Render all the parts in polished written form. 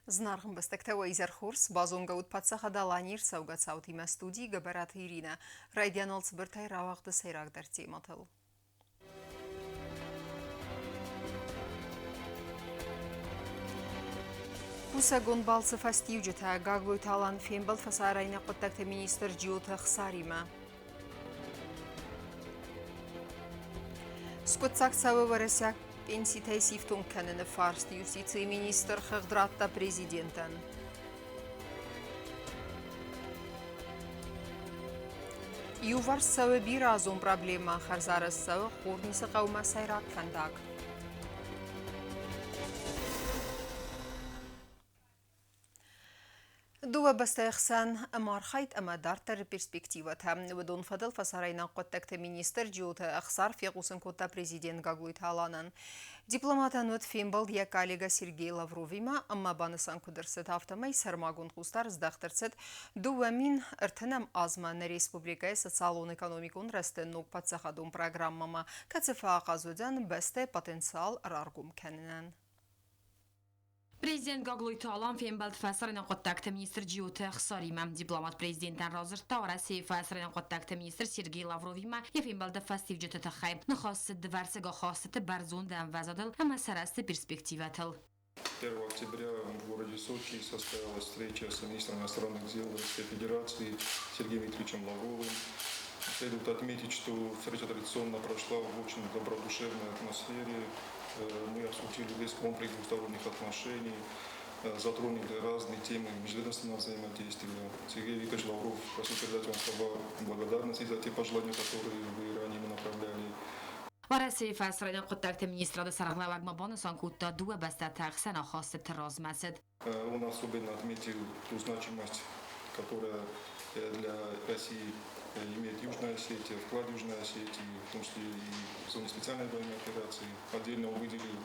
Зынаргъ ӕмбӕстӕгтӕ, уӕ изӕр хорз! Базонгӕ ут Паддзахад Аланийы ӕрцӕугӕ цаутимӕ студийы Гӕбӕраты Иринӕ. Райдианыл цыбыртӕй рауагъды сӕйрагдӕр темӕтыл. Кусӕгон балцы фӕстиуджытӕ Гаглойты Алан фембӕлд фӕсарӕйнаг хъуыддӕгты министр Джиоты Ӕхсаримӕ. Скъуыддзаг цӕуы уӕрӕсейаг пенситӕй сифтонг кӕныны фарст юстицийы министр хыгъд радта президентӕн. Иуварс цӕуы бирӕазон проблемӕ, хӕрзарӕзт цӕуы Хъорнисы хъӕумӕ сӕйраг фӕндаг. Дыууӕ бӕстӕйы хсӕн ӕмархайд ӕмӕ дарддӕры перспективӕтӕ. Уыдон фӕдыл фӕсарӕйнаг хъуыддӕгты министр Джиоты Ӕхсар фехъусын кодта президент Гаглойты Аланӕн. Дипломатӕн уыд фембӕлд йӕ коллегӕ Сергей Лавровимӕ ӕмӕ банысан куыд ӕрцыд, афтӕмӕй сӕрмагонд хъусдард здӕхт ӕрцыд 2030 азмӕ нӕ республикӕйы социалон-экономикон рӕзты ног паддзахадон программӕмӕ, кӕцы фӕахъаз уыдзӕн бӕстӕйы потенциал раргом кӕнынӕн. Президент Гаглойты Алан фембӕлд фӕсарӕйнаг хъуыддӕгты министр Джиоты Ӕхсаримӕ. Дипломат президентӕн радзырдта Уӕрӕсейы фӕсарӕйнаг хъуыддӕгты министр Сергей Лавровимӕ йӕ фембӕлды фӕстиуджыты тыххӕй. Ныхас цыд дывӕрсыг ахастыты бӕрзонд ӕмвӕзадыл ӕмӕ сӕ рӕзты перспективӕтыл. 1 октября в городе Сочи состоялась встреча с министром иностранных дел Российской Федерации Сергеем Викторовичем Лавровым. Следует отметить, что встреча традиционно прошла в очень добродушевной атмосфере. Мы обсудили весь комплекс двусторонних отношений, затронули разные темы межведомственного взаимодействия. Сергей Викторович Лавров просил передать вам слова благодарности за те пожелания, которые вы ранее ему направляли. Уӕрӕсейы фӕсарӕйнаг хъуыддӕгты министрады сӕргълӕууӕг ма банысан кодта дыууӕ бӕстӕты ӕхсӕн ахастыты размӕцыд. Он особенно отметил ту значимость, которая для России имеет Южная Осетия, вклад Южной Осетии, в том числе и в зоне специальной военной операции. Отдельно он выделил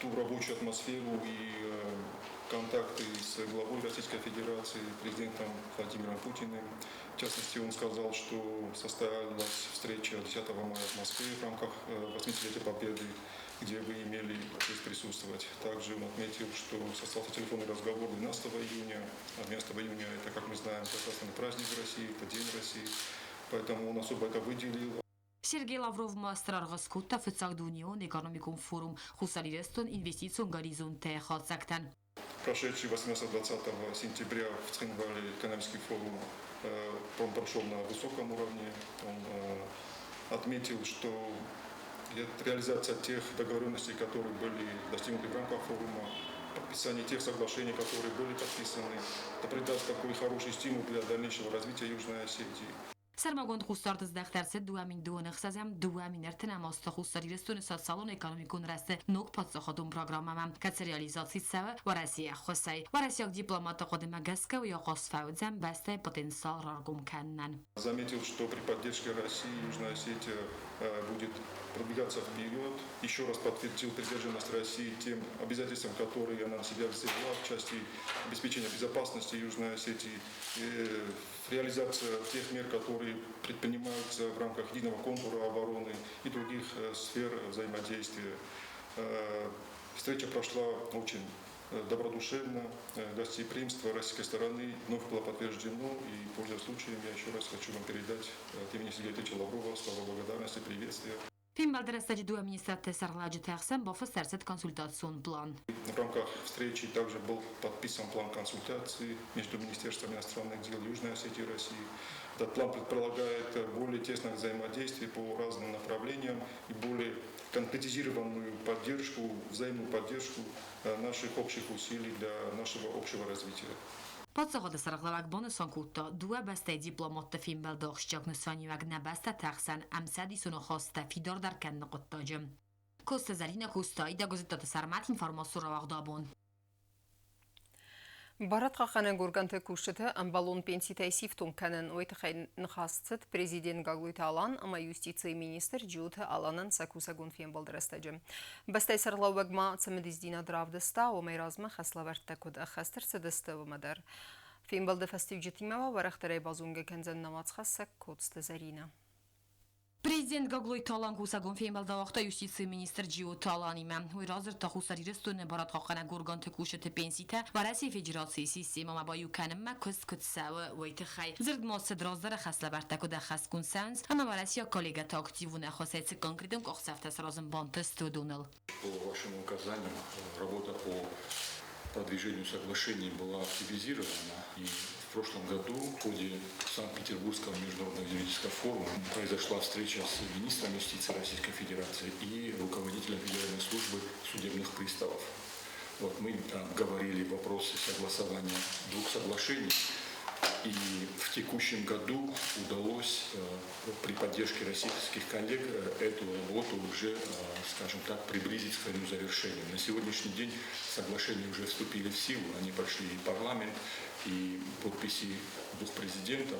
ту рабочую атмосферу и контакты с главой Российской Федерации, президентом Владимиром Путиным. В частности, он сказал, что состоялась встреча 10 мая в Москве в рамках 80-летия Победы, где вы имели честь присутствовать. Также он отметил, что состоялся телефонный разговор 12 июня. А 12 июня – это, как мы знаем, государственный праздник в России, это День России. Поэтому он особо это выделил. Сергей Лавров ма стыр аргъ скодта фыццаг дунеон экономикон форум Хуссар Ирыстон инвестицион горизонттӕ хатдзӕгтӕн. Прошедший 18-20 сентября в Цхинвале экономический форум, он прошел на высоком уровне. Он отметил, что реализация тех договоренностей, которые были достигнуты в рамках форума, подписание тех соглашений, которые были подписаны, это придаст такой хороший стимул для дальнейшего развития Южной Осетии. Сӕрмагонд хъусдард здӕхт ӕрцыд 2026-ӕм 2030-ӕм азты Хуссар Ирыстоны социалон-экономикон рӕзты ног паддзахадон программӕмӕ, кӕцы реализаци цӕуы Уӕрӕсейы ӕххуысӕй. Уӕрӕсейаг дипломаты хъуыдымӕ гӕсгӕ уый ахъаз фӕуыдзӕн бӕстӕйы потенциал раргом кӕнынӕн. Заметил, что при поддержке России Южная Осетия будет продвигаться вперед. Еще раз подтвердил приверженность России тем обязательствам, которые она на себя взяла в части обеспечения безопасности Южной Осетии, и реализация тех мер, которые предпринимаются в рамках единого контура обороны и других сфер взаимодействия. Встреча прошла очень добродушевно. Гостеприимство российской стороны вновь было подтверждено. И, пользуясь случаем, я еще раз хочу вам передать от имени Сергея Викторовича Лаврова слова благодарности, приветствия. Фембӕлды рӕстӕджы дыууӕ министрадты сӕргълӕуджыты ӕхсӕн бафыст ӕрцыд консультацион план. В рамках встречи также был подписан план консультаций между Министерством иностранных дел Южной Осетии и России. Этот план предполагает более тесное взаимодействие по разным направлениям и более конкретизированную поддержку, взаимную поддержку наших общих усилий для нашего общего развития. Паддзахады сӕргълӕууӕг банысан кодта, дыууӕ бӕстӕйы дипломатты фембӕлды ахсджиаг нысаниуӕг нӕ бӕстӕты ӕхсӕн ӕмцӕдисон ахастытӕ фидардӕр кӕныны хъуыддаджы. Коста Зӕринӕ Костайы Гуызыдтаты Сӕрмӕт информацион рауагъды абон. Барадхъахъхъӕнӕг органты кусджыты ӕмбӕлон пенситӕй сифтонг кӕнын, уый тыххӕй ныхас цыд президент Гаглойты Алан ӕмӕ юстицийы министр Джиоты Аланӕн сӕ кусӕгон фембӕлды рӕстӕджы. Бӕстӕйы сӕргълӕууӕг ма цымыдисдзинад равдыста, уымӕй размӕ хӕслӕвӕрдтӕ куыд ӕххӕст ӕрцыдысты, уымӕ дӕр. Фембӕлды фӕстиуджытимӕ уӕрӕхдӕрӕй базонгӕ кӕндзӕн нӕ уацхӕссӕг Коцты Зӕринӕ. Президент Гаглойты Алан кусӕгон фембӕлд ауагъта юстицийы министр Джиоты Аланимӕ. Уый радзырдта Хуссар Ирыстоны барадхъахъхъӕнӕг органты кусджыты пенситӕ Уӕрӕсейы Федерацийы системӕмӕ баиу кӕнынмӕ куыст куыд цӕуы, уый тыххӕй. Дзырд ма цыд, раздӕры хӕслӕвӕрдтӕ куыд ӕххӕстгонд цӕуынц ӕмӕ уӕрӕсейаг коллегӕты активон ӕххуысӕй цы конкретон къахдзӕфтӕ саразын бантыст, уыдоныл. По вашему указанию работа по продвижению соглашений была активизирована. И в прошлом году в ходе Санкт-Петербургского международного юридического форума произошла встреча с министром юстиции Российской Федерации и руководителем Федеральной службы судебных приставов. Вот мы говорили вопросы согласования двух соглашений. И в текущем году удалось при поддержке российских коллег эту работу уже, скажем так, приблизить к своему завершению. На сегодняшний день соглашения уже вступили в силу, они прошли и парламент, и подписи двух президентов.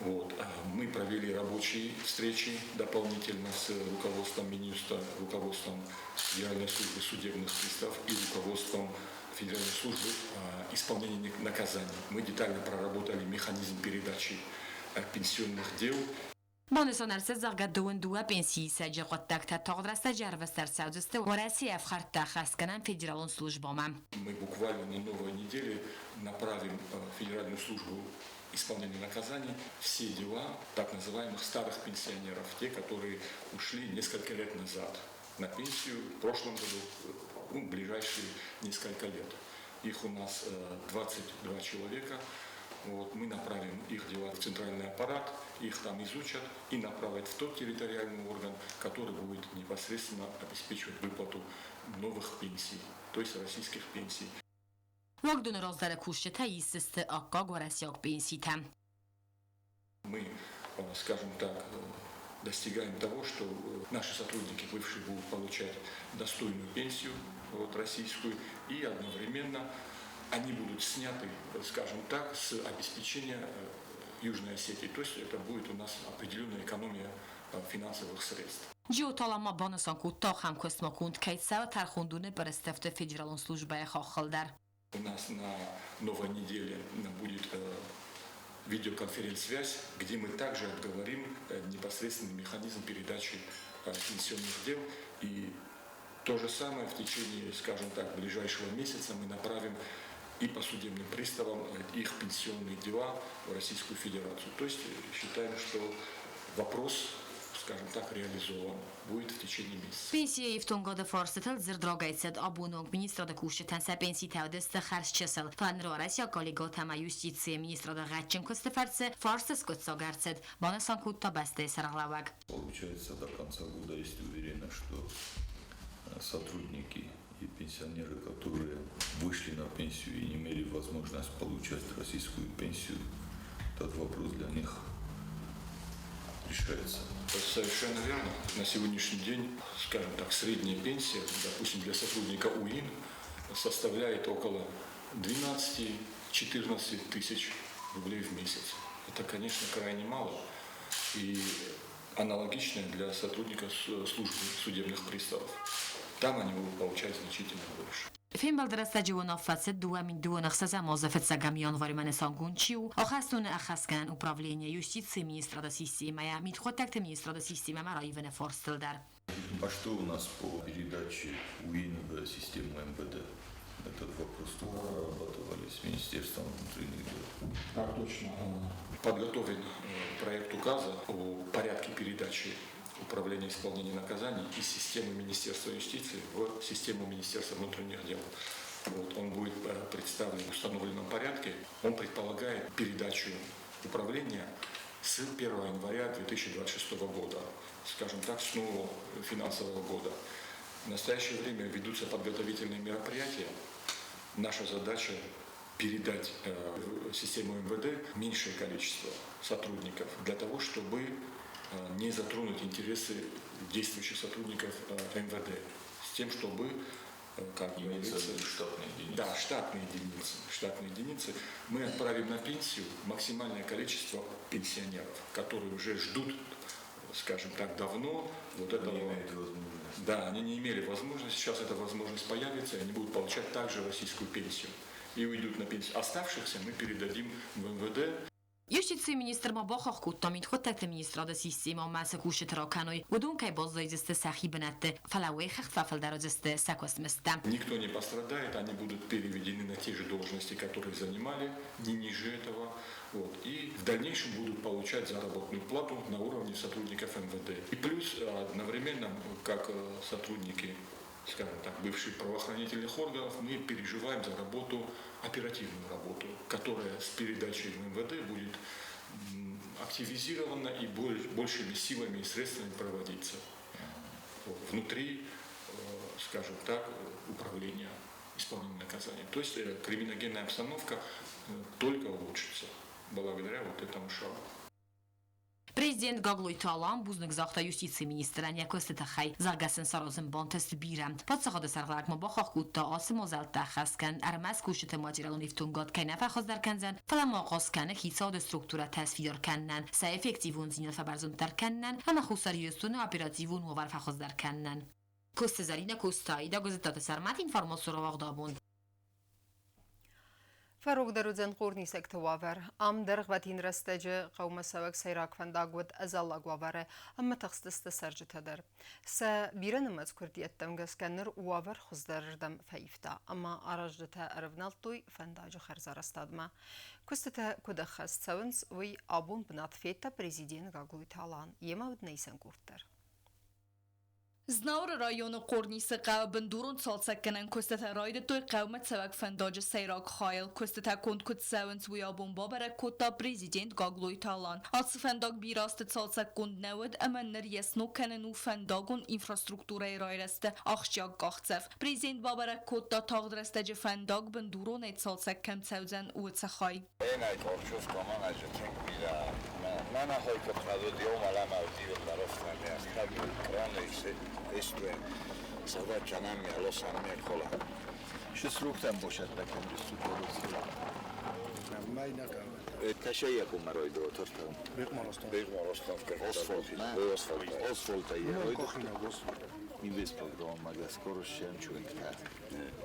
Вот. Мы провели рабочие встречи дополнительно с руководством Минюста, руководством Федеральной службы судебных приставов и руководством Федеральной службы исполнения наказаний. Мы детально проработали механизм передачи пенсионных дел. Банысан ӕрцыд, зӕгъгӕ, 22 пенсиисӕджы хъуыддӕгтӕ тагъд рӕстӕджы ӕрвыст ӕрцӕудзысты Уӕрӕсейы ӕфхӕрдтӕ ӕххӕстгӕнӕн федералон службӕмӕ. Мы буквально на новой неделе направим в Федеральную службу исполнения наказаний все дела так называемых старых пенсионеров, те, которые ушли несколько лет назад на пенсию в прошлом году, ну, ближайшие несколько лет. Их у нас 22 человека. Вот, мы направим их дела в центральный аппарат, их там изучат и направят в тот территориальный орган, который будет непосредственно обеспечивать выплату новых пенсий, то есть российских пенсий. Уагдоны раздӕры кусджытӕ исдзысты аккаг уӕрӕсейаг пенситӕ. Мы, скажем так, достигаем того, что наши сотрудники бывшие будут получать достойную пенсию, вот, российскую, и одновременно они будут сняты, скажем так, с обеспечения Южной Осетии. То есть это будет у нас определенная экономия финансовых средств. Джиоты Алан ма банысан кодта, ахӕм куыст ма конд кӕй цӕуы тӕрхондоны пъырыстыфты федералон службӕйы хаххыл дӕр. У нас на новой неделе будет видеоконференц-связь, где мы также обговорим непосредственный механизм передачи пенсионных дел. И то же самое в течение, скажем так, ближайшего месяца мы направим и по судебным приставам их пенсионные дела в Российскую Федерацию. То есть считаем, что вопрос, скажем так, реализован будет в течение месяца. Пенсийы ифтонгады фарстытыл дзырд рагӕй цыд. Абоны онг министрады кусджытӕн сӕ пенситӕ уыдысты хӕрз чысыл. Фӕлӕ ныр уӕрӕсейаг коллегӕтӕ ӕмӕ юстицийы министрады гъӕдджын куысты фӕрцы фарст скъуыддзаг ӕрцыд, банысан кодта бӕстӕйы сӕргълӕууӕг. Получается, до конца года есть уверенность, что сотрудники и пенсионеры, которые вышли на пенсию и не имели возможность получать российскую пенсию, этот вопрос для них решается. Совершенно верно. На сегодняшний день, скажем так, средняя пенсия, допустим, для сотрудника УИН составляет около 12-14 тысяч рублей в месяц. Это, конечно, крайне мало. И аналогично для сотрудников службы судебных приставов. Там они будут получать значительно больше. Фембӕлды рӕстӕджы уынаффӕ цыд 2026 азы фыццӕгӕм январмӕ нысангонд чи у, ахӕстоны ӕххӕстгӕнӕн управление юстицийы министрады системӕйӕ мидхъуыддӕгты министрады системӕмӕ раивыны фарстыл дӕр. А что у нас по передаче УИН в систему МВД? Этот вопрос тоже прорабатывали с Министерством внутренних дел. Так точно. Подготовлен проект указа о порядке передачи управления исполнения наказаний из системы Министерства юстиции в систему Министерства внутренних дел. Вот, он будет представлен в установленном порядке. Он предполагает передачу управления с 1 января 2026 года, скажем так, с нового финансового года. В настоящее время ведутся подготовительные мероприятия. Наша задача передать в систему МВД меньшее количество сотрудников для того, чтобы не затронуть интересы действующих сотрудников МВД, с тем, чтобы, как Имеется говорится, в виду штатные единицы. Да, штатные единицы. Штатные единицы. Мы отправим на пенсию максимальное количество пенсионеров, которые уже ждут, скажем так, давно вот этого. Не имеют возможности. Да, они не имели возможности. Сейчас эта возможность появится, и они будут получать также российскую пенсию. И уйдут на пенсию. Оставшихся мы передадим в МВД. Юстицийы министр ма бахахх кодта, мидхъуыддӕгты министрады системӕмӕ цы кусджыты ракӕной, уыдон кӕй баззайдзысты сӕхи бынӕтты, фӕлӕ уый хыгъд фӕфылдӕр уыдзысты сӕ куыстмыздтӕ. Никто не пострадает, они будут переведены на те же должности, которые занимали, не ниже этого. Вот, и в дальнейшем будут получать заработную плату на уровне сотрудников МВД. И плюс одновременно, как сотрудники, скажем так, бывших правоохранительных органов, мы переживаем за работу, оперативную работу, которая с передачей в МВД будет активизирована и большими силами и средствами проводиться внутри, скажем так, управления исполнения наказания. То есть криминогенная обстановка только улучшится благодаря вот этому шагу. Президент Гаглойты Алан бузныг загъта юстицийы министрӕн йӕ куысты тыххӕй, зӕгъгӕ сын саразын бантыст бирӕ. Паддзахады сӕргълӕууӕг ма бахахх кодта, ацы мадзӕлттӕ ӕххӕст кӕнын ӕрмӕст кусджыты материалон ифтонгад кӕй нӕ фӕхуыздӕр кӕндзӕн, фӕлӕ ма ахъаз кӕны хицауады структурӕтӕ сфидар кӕнынӕн, сӕ эффективондзинад фӕбӕрзонддӕр кӕнынӕн ӕмӕ Хуссар Ирыстоны оперативон уавӕр фӕхуыздӕр кӕнынӕн. Коцты Зӕринӕ Костайы, Дагуызыдтаты Сӕрмӕт информацион рауагъд абон. Фӕрогдӕр уыдзӕн хъорнисӕгты уавӕр. Ам дӕргъвӕтин рӕстӕджы хъӕумӕ цӕуӕг сӕйраг фӕндаг уыд ӕдзӕллаг уавӕры ӕмӕ тыхстысты цӕрджытӕ дӕр. Сӕ бирӕнымӕц куырдиӕттӕм гӕсгӕ ныр уавӕр хуыздӕрырдӕм фӕивта ӕмӕ аразджытӕ ӕрӕвнӕлдтой фӕндаджы хӕрзарӕзтадмӕ. Куыстытӕ куыд ӕххӕст цӕуынц, уый абон бынат федта президент Гаглойты Алан. Йемӕ уыд нӕ исӕн къорд дӕр. Знауыры районы Хъорнисы хъӕуы бындурон цалцӕггӕнӕн куыстытӕ райдыдтой хъӕумӕ цӕуӕг фӕндаджы сӕйраг хайыл. Куыстытӕ конд куыд цӕуынц, уый абон бабӕрӕг кодта президент Гаглойты Алан. Ацы фӕндаг бирӕ азты цалцӕггонд нӕ уыд ӕмӕ ныр йӕ сног кӕнын у фӕндагон инфраструктурӕйы райрӕзты ахсджиаг къахдзӕф. Президент бабӕрӕг кодта, тагъд рӕстӕджы фӕндаг бындуронӕй цалцӕг кӕм цӕудзӕн, уыцы хай. Ena korchuf komana je tink bila mana hoy kopnado dio malama dio la rofta ne astabi krane se estuen sada chanamia losamia kola. Шисруктан бошад ракам дисту. Ташая кумароидо торта. Беқмаростан. Осфолт. Осфолт ай. Инвестпрограмма magas koroshem чуикта.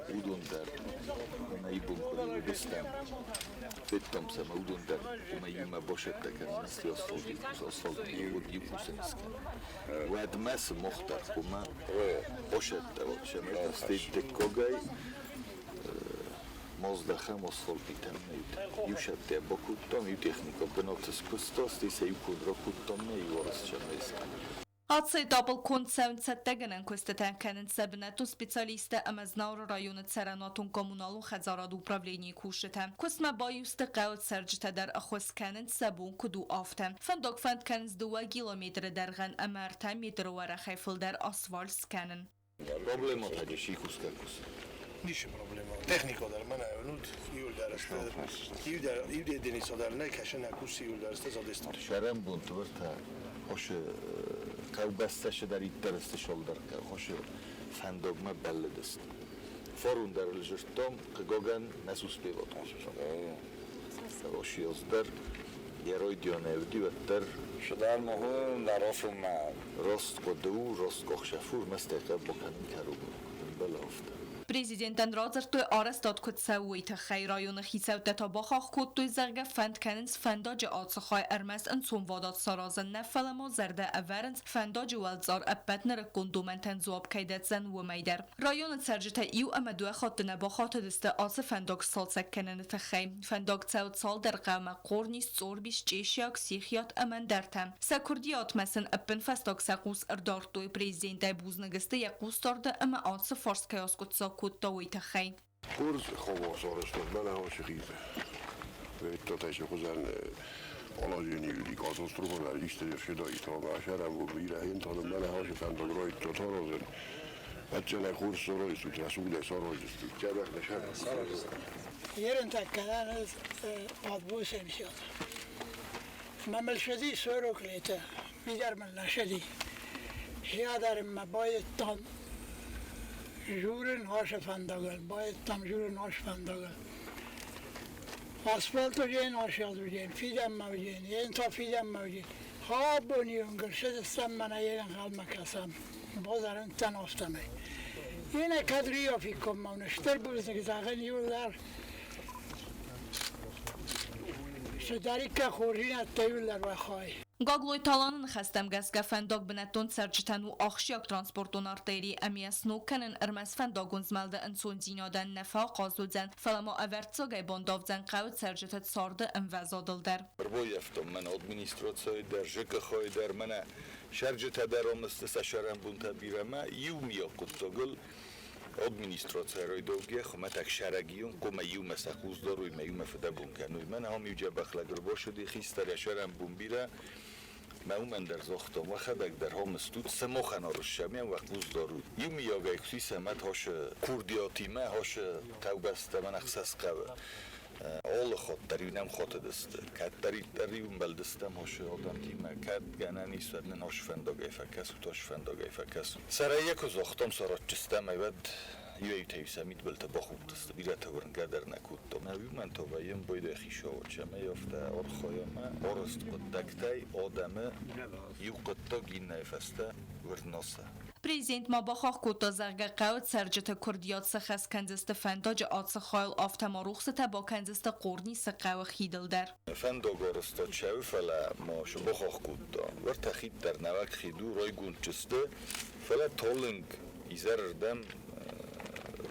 Удондар на ибон коли бестам. Феттам сама удондар ума юма бошеттака насли осфолт осфолт уд юкусенска. Вад мас мохтар кума бошетта вот шем стейт когай მოздახა მოსფოლტითან იუშატე ბოკუტომ იუ ტექნიკო ბნოთს კუსტოს ისე იუკუდრო კუტომე იორს ჩემეს. Ацы этапыл конд цӕуынц цӕттӕгӕнӕн куыстытӕ кӕнынц сӕ бынӕттон специалисттӕ ӕмӕ Знауыры районы цӕрӕнуатон-коммуналон хӕдзарады управленийы кусджытӕ. Куыстмӕ баиу сты хъӕуы цӕрджытӕ дӕр, ӕххуыс кӕнынц сӕ бон куыд у, афтӕ. Фӕндаг фӕнд кӕнынц 2 километры дӕргъӕн ӕмӕ 3 метры уӕрӕхӕй фылдӕр асфальт скӕнын. Проблема тади шикускакус. Niše problema. Технико дар мана нуд иул дараст. Иудар иудедени содар не кашена куси иул дараст зодест. Шарам бунт варта хош қавбасташа дар итдараст шолдар хош фандогма балледаст. Форун дар лжертом гоган нас успевот. Оши оздар яройдион эвди ваттар Шудар мохун дар офума. Рост коду рост кохшафур мастеқа боканин каруб балафта. Президентӕн радзырдтой, арӕзтад куыд цӕуы, уый тыххӕй. Районы хицӕуттӕ та бахахх кодтой, зӕгъгӕ, фӕнд кӕнынц фӕндаджы ацы хай ӕрмӕст ӕнцонвадат саразын нӕ, фӕлӕ ма зӕрдӕ ӕвӕрынц, фӕндаджы уӕлцъар ӕппӕт нырыккон домӕнтӕн дзуапп кӕй дӕтдзӕн, уымӕй дӕр. Районы цӕрджытӕ иу ӕмӕ дыууӕ хатты нӕ бахатыдысты ацы фӕндаг сцалцӕг кӕныны тыххӕй. Фӕндаг цӕуы цалдӕр хъӕумӕ: Хъорнис, Цъорбис, Чъешиаг, Сихиат ӕмӕ ӕндӕртӕ. Сӕ куырдиатмӕ сын ӕппынфӕстаг сӕ хъус ӕрдардтой. Президентӕй бузныг сты йӕ хъусдарды ӕмӕ ацы фарст кӕй аскъуыддзаг кодта, уый тыххӕй. Хорз хавасарастад belehashi Vettatäisi хузан алазини касастругана истершида итама шарам бира хинтана belehashi фандаг ройто таразен. Атчана курс соройсу трасуле соройсу. Чабах шарам. Ерен таккадан адбус эмсиот. Мамалшади сороклета, видар малнашади. Хиадарым ма باید журен хаша фандагал, باید там журен хаш фандагал. Асфальт ужен хашал ужен, фидам мавжен, ен та фидам мавжен. ха бонiyongul шедестам мана ерен халма касам. Бозарын тан офтамай. Ене кадрио фиком мавна, штер бузник заган юлдар. Цыдӕриддӕр хорздзинӕдтӕ иууылдӕр уӕ хай. Гаглойты Аланы ныхӕстӕм гӕсгӕ фӕндаг бынӕттон цӕрджытӕн у ахсджиаг транспортон артери ӕмӕ йӕ сног кӕнын ӕрмӕст фӕндагон змӕлды ӕнцондзинадӕн нӕ фӕахъаз уыдзӕн, фӕлӕ ма ӕвӕрццагӕй бандавдзӕн хъӕуы цӕрджыты царды ӕмвӕзадыл дӕр. Ӕрбаййӕфтон мӕнӕ администрацийы дӕр, ЖКХ-йы дӕр, мӕнӕ сӕрджытӕ дӕр ам сты сӕ сӕрӕнбонтӕ бирӕ мӕ иумиаг хъуыддагыл администрацийӕ райдаугӕ хуымӕтӕг сӕрӕгион хъуамӕ иумӕ сӕ хъус дарой мӕ иумӕ фыдӕбон кӕной. Мӕнӕ ам иу дзӕбӕх лӕг ӕрбацыди, хистӕр йӕ сӕрӕнбон бирӕ, мӕ уымӕн дӕр загътон, уӕхӕдӕг дӕр ам стут, сымахӕн арыссӕм, уӕ хъус дарут. Иумиагӕй куы сисӕм, хосы курдиатимӕ, хосы хъӕубӕстӕ мӕн ӕхсӕз хъӕуы. Алы хатт дӕр-иу нӕм хатыдысты. Кӕддӕриддӕр-иу ӕмбӕлдыстӕм хосы адӕмтимӕ. Кӕд гӕнӕн ис, уӕд нын хосы фӕндагӕй фӕкӕсут, хосы фӕндагӕй фӕкӕсут. Сӕрӕй куы загътам, саратджыстӕм, уӕд иуӕй-иутӕ-иу сӕ мидбылты бахудтысты, бирӕтӕ уырнгӕ дӕр нӕ кодтам. Уымӕн та вӕййӕм байдайы хицауад, цӕмӕй афтӕ архайӕм арӕзт хъуыддӕгтӕй адӕмы иу хъуыддаг иннӕйы фӕстӕ уырна сӕ. Президент ма бахахх кодта, зӕгъгӕ, хъӕуы цӕрджыты куырдиат сӕххӕст кӕндзысты фӕндаджы ацы хайыл, афтӕ ма рухсытӕ бакӕндзысты Хъорнисы хъӕуы хидыл дӕр. Фӕндаг арӕзтад цӕуы, фӕлӕ ма цы бахахх кодта, уӕртӕ хид дӕр нӕуӕг хид у, райгонд сты, фӕлӕ талынг изӕрырдӕм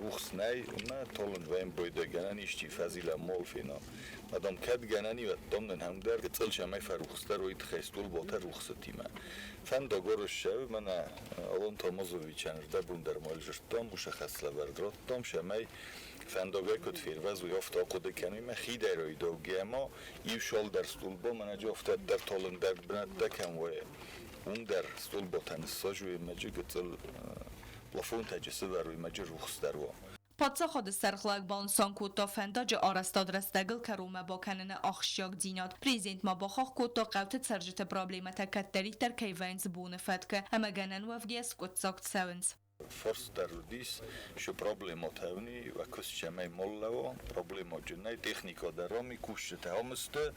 рухс нӕй, ӕмӕ талынг вӕййын байдайы, гӕнӕн исчи фӕзила мал фена. Адӕм кӕд гӕнӕн и, уӕддӕр нын ам дӕр гыццыл цӕмӕй фӕрухсдӕр, уый тыххӕй стъолботӕ рухсытимӕ. Фӕндаг арӕзт цӕуы, мӕнӕ Алан Тамазовичӕн ӕрдӕбон дӕр ма зыдтам, уыцы хӕслӕвӕрд радтам, цӕмӕй фӕндагӕй куыд фервӕз, уый афтӕ ахъуыды кӕной мӕ хидӕй райдаугӕ ӕмӕ иу цалдӕр стъолбо мӕнӕ афтӕ дӕр талынгдӕр бынӕттӕ кӕм уайы, уым дӕр стъолботӕ ныссазой ӕмӕ гыццыл плафонтӕ сывӕрой ӕмӕ рухсдӕр уа. Паддзахады сӕргълӕууӕг банысан кодта фӕндаджы арӕзтад рӕстӕгыл кӕронмӕ бакӕныны ахсджиагдзинад. Президент ма бахахх кодта, хъӕуты цӕрджыты проблемӕтӕ кӕддӕриддӕр кӕй вӕййынц боны фӕткы ӕмӕ гӕнӕн уӕвгӕйӕ скъуыддзаг цӕуынц. Фарст дӕр уыдис, цы проблемӕтӕ уыни, уӕ куыст цӕмӕй ма лӕууа, проблемӕджынӕй, техникӕ дӕр ам и, кусджытӕ ам сты,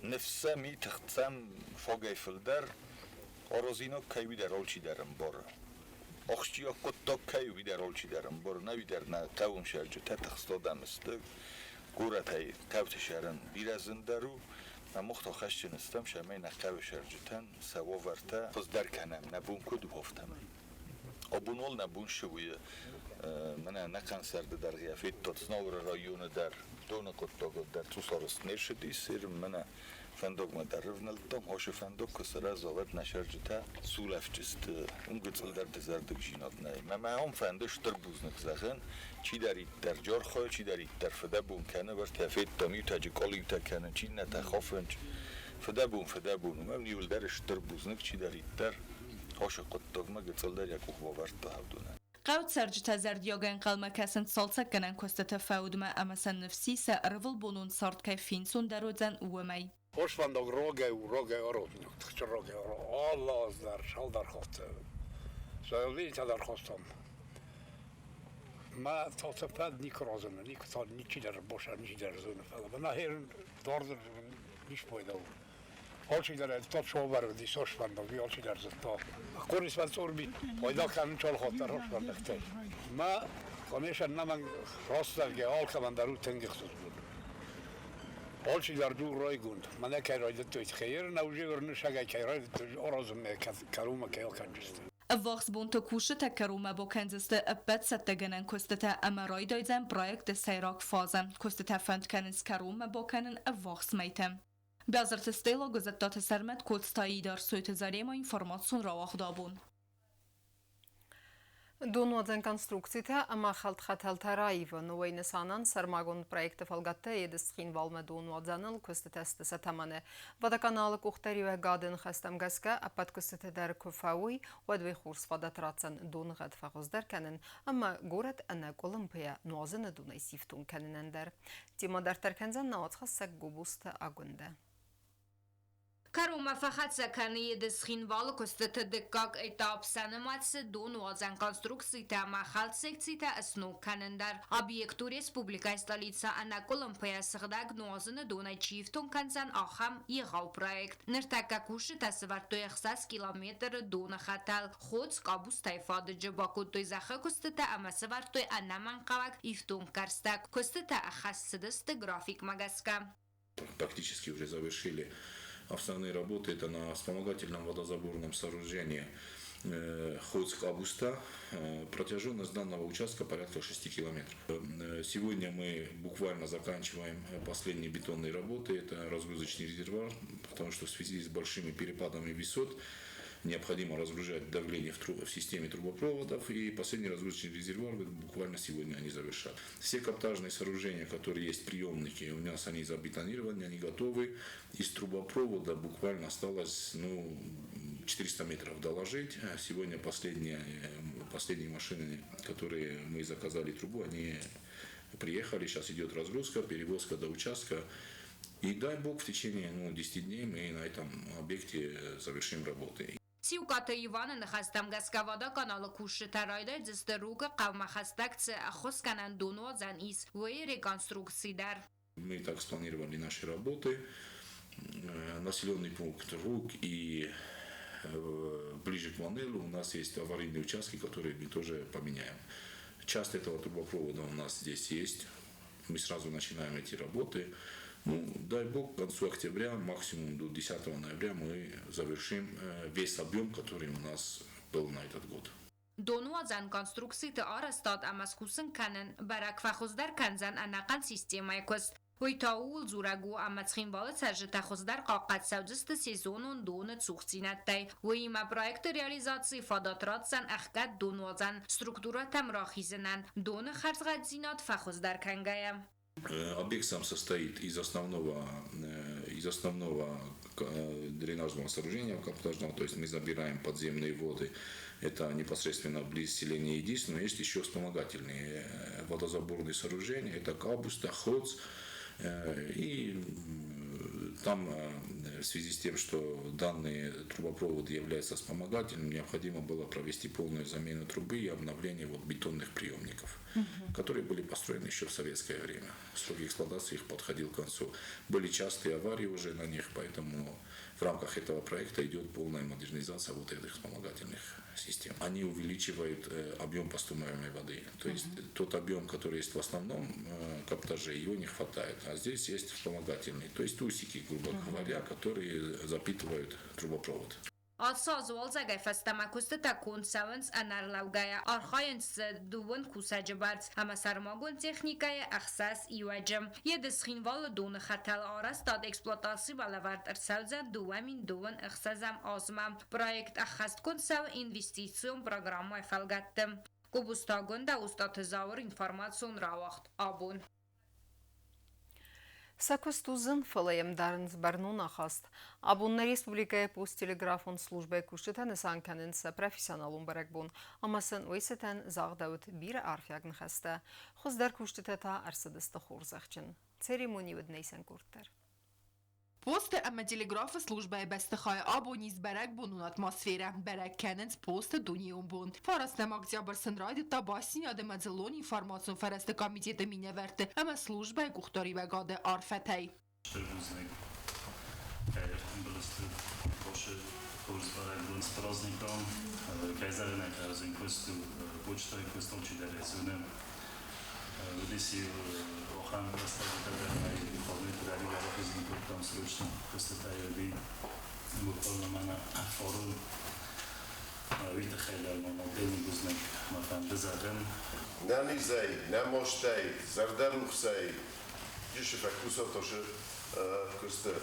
ныфс сӕм и, тых сӕм фагӕй фылдӕр, аразинаг кӕй уый дӕр алчидӕр ӕмбары. Ахсджиаг хъуыддаг кӕй у, уый дӕр алчидӕр ӕмбары, нӕ уый дӕр нӕ хъӕуон сӕрджытӕ тыхст адӕм сты, горӕтӕй хъӕуты сӕрӕн бирӕ зындӕр у, нӕ мах та хӕсджын стӕм, цӕмӕй нӕ хъӕуы сӕрджытӕн сӕ уавӕртӕ хуыздӕр кӕнӕм, нӕ бон куыд у, афтӕмӕй. Абон уал нӕ бон цы у, мӕнӕ нӕ концерты дӕргъы федтат Знауыры районы дӕр доны хъуыддагыл дӕр цъус арӕзт не рцыдис, мӕнӕ фӕндагмӕ дӕр рывнӕлдтам, ацы фӕндаг куы сырӕза, уӕд нӕ сӕрджытӕ сулӕфджысты, уым гыццылдӕр дызӕрдыгдзинад нӕй. Мӕ мӕ ам фӕнды стыр бузныг зӕгъын, чидӕриддӕр джорхойы, чидӕриддӕр фыдӕбон кӕны, уӕртӕ федтам иутӕджы къалиутӕ кӕнын, чи иннӕтӕ хафынч. Фыдӕбон фыдӕбон у, мӕм иуылдӕр стыр бузныг, чидӕриддӕр ацы хъуыддагмӕ гыццылдӕр йӕ къух бавӕрдта уыдонӕн. Хъӕуы цӕрджытӕ зӕрдиагӕй ӕнхъӕлмӕ кӕсынц цалцӕггӕнӕн куыстыты фӕудмӕ ӕмӕ сӕ ныфс и, сӕ ӕрвылбонон цард кӕй фенцондӕр уыдзӕн, уымӕй. Хорз фӕндаг рогӕй у, рогӕй аразинаг, тыхджын рогӕй алы аз дӕр цалдӕр хатты заявлениетӕ дӕр хастам. Мӕ цалцӕгфӕд никуы разыны, никуы та ничидӕр босӕр, ничидӕр зоны, фӕлӕ мӕ херын дарддӕр ницы пайда у. Алчидӕр ӕдта сӕвӕрди сосфӕндаг, алчидӕр зыдта. Къорисмӕ цъорби пайда кӕнын чалхатт дӕр хосфӕндӕгтӕй. Мӕ, конечно, нӕмӕнг растзӕгъгӕ алкӕмӕн дӕр у тынг ӕхсызгон. Алчидӕр ду райгонд. Мӕнӕ кӕй райдыдтой тыхӕй нӕ уже ӕрнысагӕй кӕй райдыдтой аразынмӕ кӕронмӕ кӕй акӕнджысты. Ӕввахс бонты кусджытӕ кӕронмӕ бакӕндзысты ӕппӕт цӕттӕгӕнӕн куыстытӕ ӕмӕ райдайдзӕн проекты сӕйраг фазӕ. Куыстытӕ фӕнд кӕнынц кӕронмӕ бакӕнын ӕввахс мӕйты. Бязырты Стелла, Гуызӕттаты Сӕрмӕт, Коцты Идар, Сойты Зарема, информацион рауагъд абон. Донуадзӕн конструкцитӕ ӕмӕ хӕлд хӕтӕлтӕ раивын. Уый нысанӕн сӕрмагонд проекты фӕлгӕтты Едыс Цхинвалмӕ донуадзӕныл куыстытӕ сты сӕ тӕмӕны. Водоканалы къухдариуӕгады ныхӕстӕм гӕсгӕ ӕппӕт куыстытӕ дӕр куы фӕуой, уӕд уый хорз фадат ратдзӕн доныгъӕд фӕхуыздӕр кӕнын ӕмӕ горӕт ӕнӕкъуылымпыйӕ нуазыны донӕй сифтонг кӕнынӕн дӕр. Темӕ дарддӕр кӕндзӕн науӕдзхӕссӕг Гобозты Агуындӕ. Кӕронмӕ фӕхӕццӕ кӕны Едыс-Цхинвалы куыстыты дыккаг этап, сӕ нымӕцы донуадзӕн конструкцитӕ ӕмӕ хӕлд секцитӕ сног кӕнын дӕр. Объект у республикӕйы столицӕ ӕнӕкъуылымпыйӕ сыгъдӕг нуазыны донӕй чи ифтонг кӕндзӕн, ахӕм егъау проект. Ныртӕккӕ кусджытӕ сӕвӕрдтой 6 километры доны хӕтӕл, Ходз къабузтӕй фадыджы бакодтой зӕххы куыстытӕ ӕмӕ сӕвӕрдтой ӕнӕмӕнгхъӕуӕг ифтонггӕрзтӕ. Куыстытӕ ӕххӕст цыдысты графикмӕ гӕсгӕ. Практически уже завершили основные работы. Это на вспомогательном водозаборном сооружении Ходск-Августа. Протяженность данного участка порядка 6 километров. Сегодня мы буквально заканчиваем последние бетонные работы. Это разгрузочный резервуар, потому что в связи с большими перепадами высот необходимо разгружать давление в системе трубопроводов. И последний разгрузочный резервуар буквально сегодня они завершат. Все каптажные сооружения, которые есть, приемники, у нас они забетонированы, они готовы. Из трубопровода буквально осталось 400 метров доложить. Сегодня последние машины, которые мы заказали трубу, они приехали. Сейчас идет разгрузка, перевозка до участка. И дай бог, в течение 10 дней мы на этом объекте завершим работы. Сиукаты Иваны ныхӕстӕм гӕсгӕ водоканалы кусджытӕ райдайдзысты Рукъы хъӕумӕ хӕстӕг цы ӕххуысгӕнӕн донуадзӕн ис, уый реконструкци дӕр. Мы так спланировали наши работы. Населенный пункт Рук и ближе к Манелу у нас есть аварийные участки, которые мы тоже поменяем. Часть этого трубопровода у нас здесь есть. Мы сразу начинаем эти работы. Дай бог, к концу октября, максимум до 10 ноября мы завершим весь объем, который у нас был на этот год. Донуадзӕн конструкциты арӕзтад ӕмӕ скусын кӕнын бӕрӕг фӕхуыздӕр кӕндзӕн ӕнӕхъӕн системӕйы куыст. Уый та ууыл дзурӕг у, ӕмӕ Цхинвалы цӕрджытӕ хуыздӕр хъахъхъӕд цӕудзысты сезонон доны цухдзинӕдтӕй. Уыимӕ проекты реализацийы фадат ратдзӕн ӕхгӕд донуадзӕн структурӕтӕм рахизынӕн, доны хӕрзгъӕддзинад фӕхуыздӕр кӕнгӕйӕ. Объект сам состоит из основного дренажного сооружения каптажного, то есть мы забираем подземные воды, это непосредственно близ селения Едис, но есть еще вспомогательные водозаборные сооружения, это Кабуста, Хоц, и там в связи с тем, что данные трубопроводы являются вспомогательными, необходимо было провести полную замену трубы и обновление бетонных приемников, которые были построены еще в советское время. Срок эксплуатации их подходил к концу. Были частые аварии уже на них, поэтому в рамках этого проекта идет полная модернизация этих вспомогательных систем. Они увеличивают объем поступаемой воды. То есть тот объем, который есть в основном каптаже, его не хватает. А здесь есть вспомогательные, то есть усики, грубо говоря, которые запитывают трубопровод. Ацы аз уалдзӕгӕй фӕстӕмӕ куыстытӕ конд цӕуынц ӕнӕрлӕугӕйӕ, архайынц дзы дыууын кусӕджы бӕрц ӕмӕ сӕрмагонд техникӕйы 6 иуӕджы. Едыс-Цхинвалы доны хӕтӕлы арӕзтад эксплуатацийы балӕвӕрд ӕрцӕудзӕн 2026 азмӕ. Проект ӕххӕстгонд цӕуы инвестицион программӕйы фӕлгӕтты. Гобозты Агуындӕ, Остъаты Зауыр, информацион рауагъд «Абон». Сӕ куыст у зын, фӕлӕ йӕм дарынц бӕрнон ахаст. Абон нӕ республикӕйы посттелеграфон службӕйы кусджытӕ нысан кӕнынц сӕ профессионалон бӕрӕгбон ӕмӕ сын уый цытӕн загъдӕуыд бирӕ арфиаг ныхӕстӕ. Хуыздӕр кусджытӕ та ӕрцыдысты хорзӕхджын. Церемони уыд нӕ дӕр. Посты ӕмӕ телеграфы службӕйы бӕстыхайы абон ис бӕрӕгбонон атмосферӕ. Бӕрӕг кӕнынц посты дунейон бон. 9 октябрь сын райдыдта бастдзинад ӕмӕ дзыллон информацион фӕрӕзты комитеты минӕвӕртты ӕмӕ службӕйы къухдариуӕгады арфӕтӕй. Стыр бузныг, кӕй ӕртымбыл стут хосы хорз бӕрӕгбон с праздником. Кӕй зӕгъын ӕй хъӕуы, зын куыст у, почтайы куыст алчидӕр ӕй зоны. Уыдис иу ахӕм рӕстӕджытӕ дӕр, ӕмӕ выходныйты дӕр иу ӕрахизын кодтам срочно куыстытӕй уыди буквально мӕнӕ форум. Уый тыххӕй дӕр ма отдельный бузныг мӕ фӕнды зӕгъын. Нӕ низӕй, нӕ мастӕй, зӕрдӕрухсӕй дисы фӕкусӕртосы куысты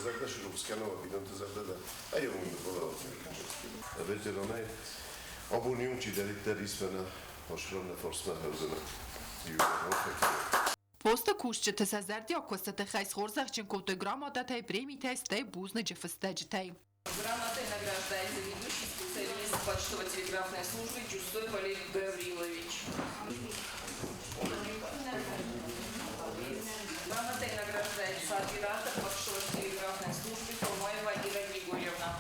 зӕрдӕ срухс кӕны бинонты зӕрдӕ дӕр. Ай ветеранӕй абон иум чидӕриддӕр ис мӕнӕ Ашраны фарсмӕ хӕрзӕнӕг Посты кусджыты сӕ зӕрдиаг куысты тыххӕй схорзӕхджын кодтой грамотатӕй, премитӕй, стӕй бузныджы фыстӕджытӕй. Грамотой награждается ведущий специалист почтово-телеграфной службы Чустой Валерий Гаврилович. Грамотой награждается оператор почтово-телеграфной службы Турмаева Ира Григорьевна.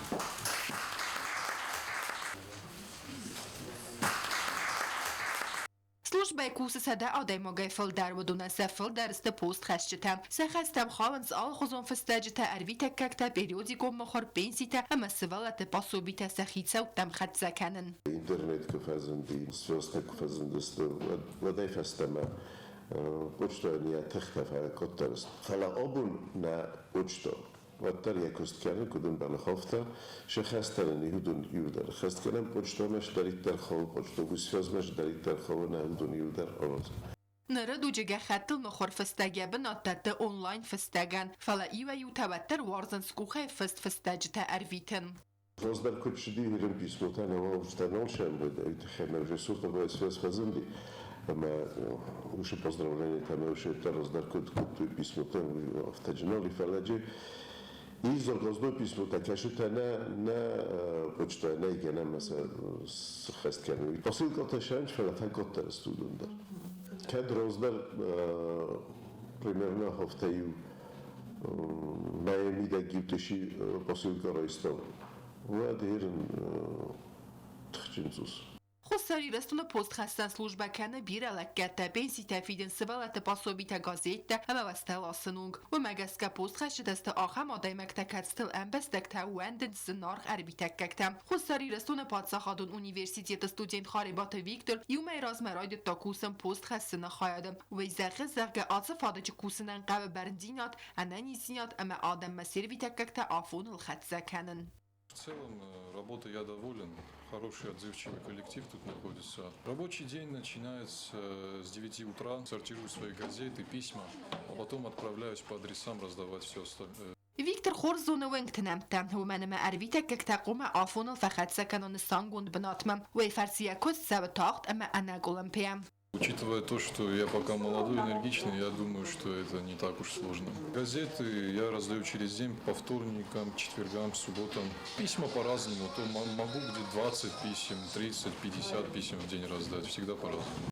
Службӕйы кусы 100 адӕймагӕй фылдӕр, уыдонӕн сӕ фылдӕр сты постхӕсджытӕ. Сӕ хӕстӕм хауынц алыхуызон фыстӕджытӕ, ӕрвитӕггӕгтӕ, периодикон мыхуыр, пенситӕ ӕмӕ сывӕллӕтты пособитӕ сӕ хицӕуттӕм хӕццӕ кӕнын. Интернет куы фӕзынди, звездтӕ куы фӕзындысты, уӕдӕй фӕстӕмӕ Почтайӕн йӕ тыхтӕ фӕкъаддӕр сты. Фӕлӕ абон нӕ почта уӕддӕр йӕ куыст кӕны, куыд ӕмбӕлы, афтӕ. Сӕххӕст кӕнын уыдон иуылдӕр. Ӕххӕст кӕнӕм почтамӕ цыдӕриддӕр хъӕуы, почтовый связмӕ цыдӕриддӕр хъӕуы, нӕ уыдон иуылдӕр аразӕм. Ныры дуджы гӕххӕттыл мыхуыр фыстӕг йӕ бынат дӕтты онлайн-фыстӕгӕн, фӕлӕ иуӕй-иутӕ уӕддӕр уарзынц къухӕй фыст фыстӕджытӕ ӕрвитын. Раздӕр куыд цыди, ирон писмотӕ нӕ уалдзытӕ нал сӕмбӕлд, уый тыххӕй мӕ уже сотовая связь фӕзынди, ӕмӕ уыцы поздравлениетӕ мӕ уыцы раздӕр куыд кодтой писмотӕ, афтӕ нал и, фӕлӕ и заказной писмотӕ кӕсытӕ нӕ почтӕ нӕ гӕнӕн ӕмӕ сӕ сыххӕст кӕной. Посылкӕтӕ сӕнч, фӕлӕ фӕкъаддӕр сты уыдон дӕр. Кӕд раздӕр примерно афтӕ-иу мӕйы мидӕг иу тыси посылкӕ райстам, уӕд ерын тыхджын цъус. Хуссар Ирыстоны постхӕссӕн службӕ кӕны бирӕ лӕггӕдтӕ, пенситӕ фидын, сывӕллӕтты пособитӕ, газеттӕ ӕмӕ уӕзтӕ ласын онг. Уымӕ гӕсгӕ постхӕсджытӕ сты ахӕм адӕймӕгтӕ, кӕцытыл ӕмбӕстӕгтӕ ӕууӕндынц зынаргъ ӕрвитӕггӕгтӕ. Хуссар Ирыстоны паддзахадон университеты студент Харебаты Виктор иу мӕй размӕ райдыдта кусын постхӕссыны хайады. Уый зӕгъы, зӕгъгӕ, ацы фадыджы кусынӕн хъӕуы бӕрндзинад, ӕнӕниздзинад ӕмӕ адӕммӕ се рвитӕггӕгтӕ афоныл хӕццӕ кӕнын. В целом, работой я доволен. Хороший, отзывчивый коллектив тут находится. Рабочий день начинается с 9 утра. Сортирую свои газеты, письма, а потом отправляюсь по адресам раздавать все остальное. Виктор хорз зоны уӕнгты нӕмттӕ, уымӕн ӕмӕ ӕрвитӕггӕгтӕ хъуамӕ афоныл фӕхӕццӕ кӕнон нысангонд бынатмӕ. Уый фӕрцы йӕ куыст цӕуы тагъд ӕмӕ ӕнӕкъуылымпыйӕ. Учитывая то, что я пока молодой, энергичный, я думаю, что это не так уж сложно. Газеты я раздаю через день по вторникам, четвергам, субботам. Письма по-разному. То могу где 20 писем, 30, 50 писем в день раздать. Всегда по-разному.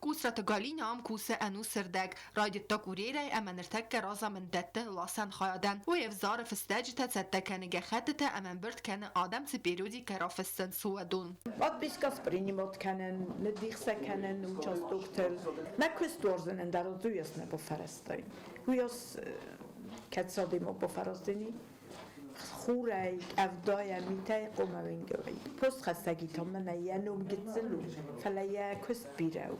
Къусраты Галинӕ ам кусы ӕнусы рдӕг. Райдыдта курьерӕй ӕмӕ ныртӕккӕ разамынд дӕтты ласӕн хайадӕн. Уый ӕвзары фыстӕджытӕ, цӕттӕ кӕны гӕххӕттытӕ ӕмӕ ӕмбырд кӕны адӕм цы периодикӕ рафыссынц, уыдон. Подписка принимать кӕнын, ныддих сӕ кӕнын участоктыл. Мӕ куыст уарзын, ӕндӕр уыйас нӕ бафӕрӕзтай. Уыйас кӕд цадимӕ бафӕраздзӕни? Хурӕй, къӕвдайӕ, митӕй хъуамӕ уынгӕвӕй. Постхӕссӕги та мӕнӕ йӕ ном гыццыл у, фӕлӕ йӕ куыст бирӕ у.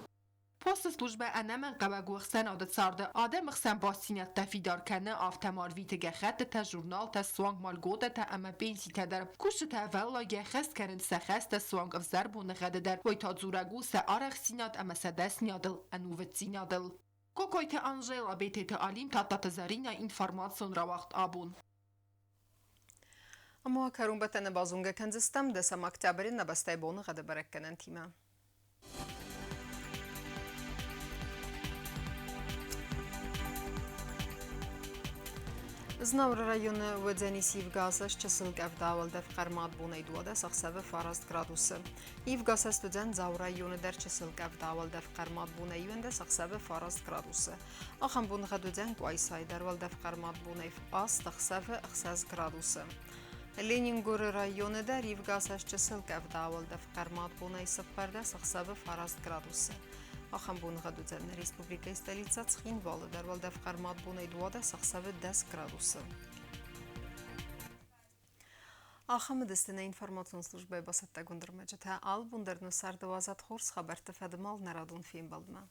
Посты службӕ ӕнӕмӕнгхъӕуӕг у ӕхсӕнады царды. Адӕмы хсӕн бастдзинӕдтӕ фидар кӕны, афтӕ ма ӕрвиты гӕххӕттытӕ, журналтӕ, суанг ма льготӕтӕ ӕмӕ пенситӕ дӕр. Кусджытӕ ӕвӕллайгӕ хӕст кӕнынц сӕ хӕстӕ суанг ӕвзӕр боныгъӕды дӕр. Уый та дзурӕг у сӕ арӕхстдзинад ӕмӕ сӕ дӕсныйадыл, ӕнувыддзинадыл. Кокойты Анжела, Бететы Алим, Тадтаты Зӕринӕ, информацион рауагъд абон. Ӕмӕ кӕронбӕттӕны базонгӕ кӕндзыстӕм дӕсӕм октябры нӕ бӕстӕйы боныгъӕды бӕрӕггӕнӕнтимӕ. Знауыры районы уыдзӕнис ивгӕ чысыл къӕвда, уӕлдӕф хъӕрмад бонӕй 12 ӕхсӕвы 9 градусы. Ивгӕ уыдзӕн Дзауы районы дӕр чысыл къӕвда, уӕлдӕф хъӕрмад бонӕй 11 ӕхсӕвы 9 градусы. Ахӕм боныгъӕд уыдзӕн Къуайсайы дӕр, уӕлдӕф хъӕрмад бонӕй 8 ӕхсӕвы 6 градусы. Ленингоры районы дӕр ивгӕ чысыл къӕвда, уӕлдӕф хъӕрмад бонӕй 14 ӕхсӕвы 9 градусы. Ахӕм боныгъӕд уыдзӕн республикӕйы столицӕ Цхинвалы дӕр, уӕлдӕф хъӕрмад бонӕй 12 ӕхсӕвы 10 градусы. Ахӕм уыдысты нӕ информацион службӕйы бацӕттӕгонд ӕрмӕджытӕ. Алы бон дӕр нӕ царды уадзӕд хорз хабӕртты фӕдыл нӕ радон фембӕлдмӕ.